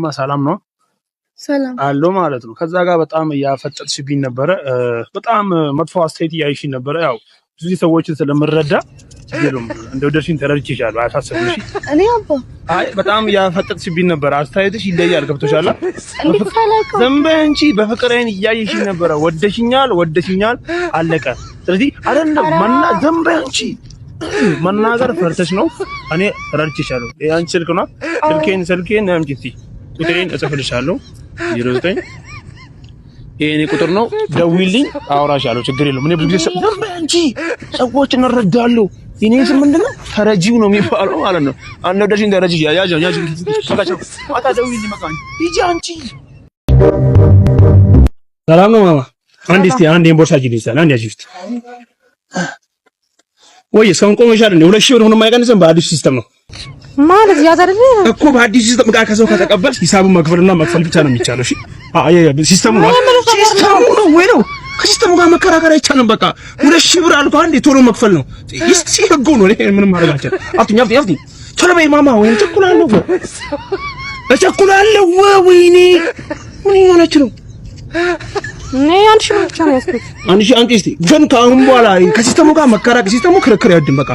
እማ ሰላም ነው? ሰላም። አሎ ማለት ነው። ከዛ ጋር በጣም እያፈጠጥሽብኝ ነበረ። በጣም መጥፎ አስተያየት እያይሽኝ ነበረ። ያው ብዙ ሰዎችን ስለምረዳ ችግር የለውም። እንደወደድሽኝ ተረድቼሻለሁ። አያሳስብም። እሺ። እኔ አባ አይ፣ በጣም እያፈጠጥሽብኝ ነበረ። አስተያየትሽ ይለያል። ገብቶሻል? እንዴት ታላቀው? ዝም በይ አንቺ። በፍቅር አይን እያየሽኝ ነበረ። ወደሽኛል፣ ወደሽኛል፣ አለቀ። ስለዚህ አይደለም መና ዝም በይ አንቺ። መናገር ፈርተሽ ነው። እኔ ተረድቼሻለሁ። ይሄ አንቺ ስልክ ነው። ስልኬን አምጪ እስኪ። ቁጥሬን እጽፍልሻለሁ። 09፣ ይሄ እኔ ቁጥር ነው። ደውዪልኝ፣ አወራሻለሁ። ችግር የለውም። እኔ ብዙ ጊዜ ዝም በይ አንቺ። ሰዎችን እረዳለሁ። የኔ ስም ምንድን ነው? ተረጂው ነው የሚባለው ማለት ነው። አንድ ወደሽኝ ተረጂ ያዥ ያዥ። በቃ ቻው። ማታ ደውዪልኝ። በቃ ሂጂ አንቺ። ሰላም ነው ማማ? አንድ እስቲ አንድ የቦርሳ ጅል ይዛል። አንድ ያዥ እስቲ። ወይ እስካሁን ቆመሻል እንዴ? 2000 ብር ሆኖ የማይቀንስም በአዲሱ system ነው። ማለት ያዝ አይደለ? እኮ በአዲሱ system ዕቃ ከሰው ከተቀበልሽ ሂሳቡን መክፈልና መክፈል ብቻ ነው የሚቻለው። እሺ፣ አይ አይ system ኡ ነው፣ system ኡ ነው ወይ ነው። ከ system ኡ ጋር መከራከር አይቻልም። በቃ 2000 ብር አልኩህ አንዴ ቶሎ መክፈል ነው። ይስቲ ህጉ ነው። እኔ ምንም ማድረግ አልችልም። አፍጥኝ አፍጥኝ አፍጥኝ፣ ቶሎ በይ ማማ። ወይኔ እቸኩላለሁ፣ እቸኩላለሁ። ወይኔ ምን የሆነች ነው? እኔ 1000 ብር ብቻ ነው ያዝኩት። 1000 አንቺ እስቲ ግን ከአሁን በኋላ ከ system ኡ ጋር መከራከር፣ system ኡ ክርክር አይወድም። በቃ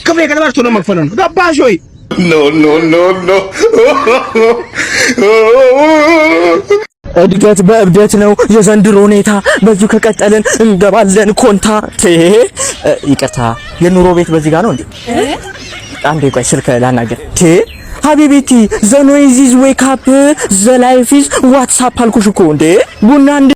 ክፍያ ከተባልሽ ቶሎ መክፈል ነው። ገባሽ ወይ? No, no, no, no. እድገት በእብደት ነው የዘንድሮ ሁኔታ። በዚሁ ከቀጠልን እንገባለን ኮንታ። ይቅርታ፣ የኑሮ ቤት በዚህ ጋር ነው እንዴ? አንዴ ቆይ ስልክ ላናገር። حبيبتي the noise is wake up the life is what's up አልኩሽ እኮ እንዴ፣ ቡና እንዴ።